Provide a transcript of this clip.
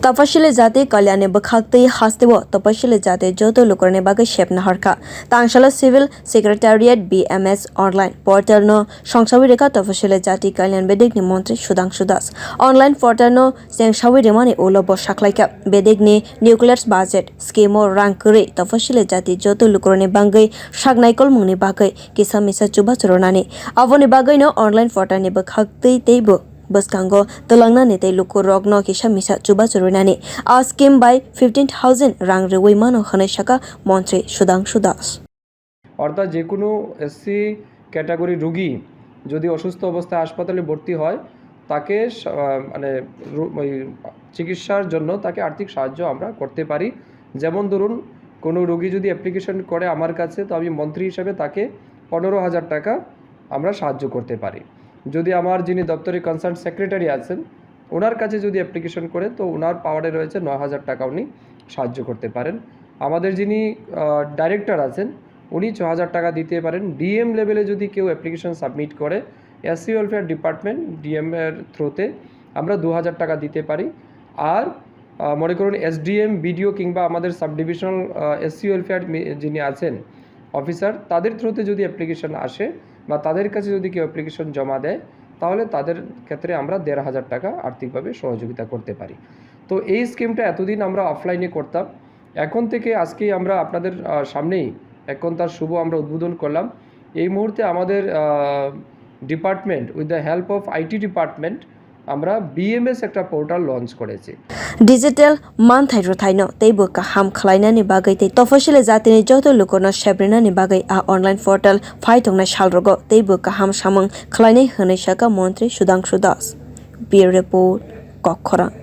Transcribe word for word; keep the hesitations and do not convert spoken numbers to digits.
Tapasili Jati Kalyanni bwkhaktwi hasteo tapasili jati joto lukurokni bagwi sep naharkha. Tangsalo Civil Secretariat B M S online portal no songsawi rwkha tapasili jati kalyan bedekni montri Sudhangshu Das. Online portal no chengsawi rwmani ulo bo saklaikha bedekni nuclear budget scheme o rang kwrwi tapasili jati joto lukurokni bagwi sak naikolmungni bagwi kisa misa chubachu rwnani. Aboni bagwino online portal ni bwkhaktwi teibo bwskango twlangnani tei lukurokno kisa misa chubachu rwnani. A scheme bai fifteen thousand rang rwui mano hwnwi sakha montri Sudhangshu Das. অর্থাৎ যে কোনো SC category রুগী যদি অসুস্থ অবস্থায় হাসপাতালে ভর্তি হয়, তাকে সা- আহ, মানে রু- ওই চিকিৎসার জন্য তাকে আর্থিক সাহায্য আমরা করতে পারি। যেমন ধরুন, কোনো রুগী যদি অ্যাপ্লিকেশন করে আমার কাছে, তো আমি মন্ত্রী হিসাবে তাকে পনেরো হাজার টাকা আমরা সাহায্য করতে পারি। যদি আমার যিনি দপ্তরে কনসার্ন সেক্রেটারি আছেন, ওনার কাছে যদি অ্যাপ্লিকেশন করে, তো ওনার পাওয়ারে রয়েছে নয় হাজার টাকা উনি সাহায্য করতে পারেন। আমাদের যিনি ডাইরেক্টর আছেন, উনি ছ হাজার টাকা দিতে পারেন। ডিএম লেভেলে যদি কেউ অ্যাপ্লিকেশন সাবমিট করে এসসি ওয়েলফেয়ার ডিপার্টমেন্ট, ডিএম এর থ্রুতে আমরা দু হাজার টাকা দিতে পারি। আর আহ, মনে করুন, এসডিএম, বিডিও কিংবা আমাদের সাব ডিভিশনাল এসসি ওয়েলফেয়ার যিনি আছেন অফিসার, তাদের থ্রুতে যদি অ্যাপ্লিকেশন আসে বা তাদের কাছে যদি কেউ অ্যাপ্লিকেশন জমা দেয়, তাহলে তাদের ক্ষেত্রে আমরা দেড় হাজার টাকা আর্থিকভাবে সহযোগিতা করতে পারি। তো এই স্কিমটা এতদিন আমরা অফলাইনে করতাম, এখন থেকে আজকেই আমরা আপনাদের আহ, সামনেই এখন তার শুভ আমরা উদ্বোধন করলাম। এই মুহূর্তে আমাদের department, with the help of IT department, আমরা বিএমএস একটা পোর্টাল লঞ্চ করেছি। Digital manthai rwthaino teibo kaham khwlainani bagwi tei tapasili jatini joto lukurokno sep rwnani bagwi a online portal phai tongnai salrogo teibo kaham samung khwlainai hwnwi sakha montri Sudhangshu Das. Bureau Report, Kokkhorang.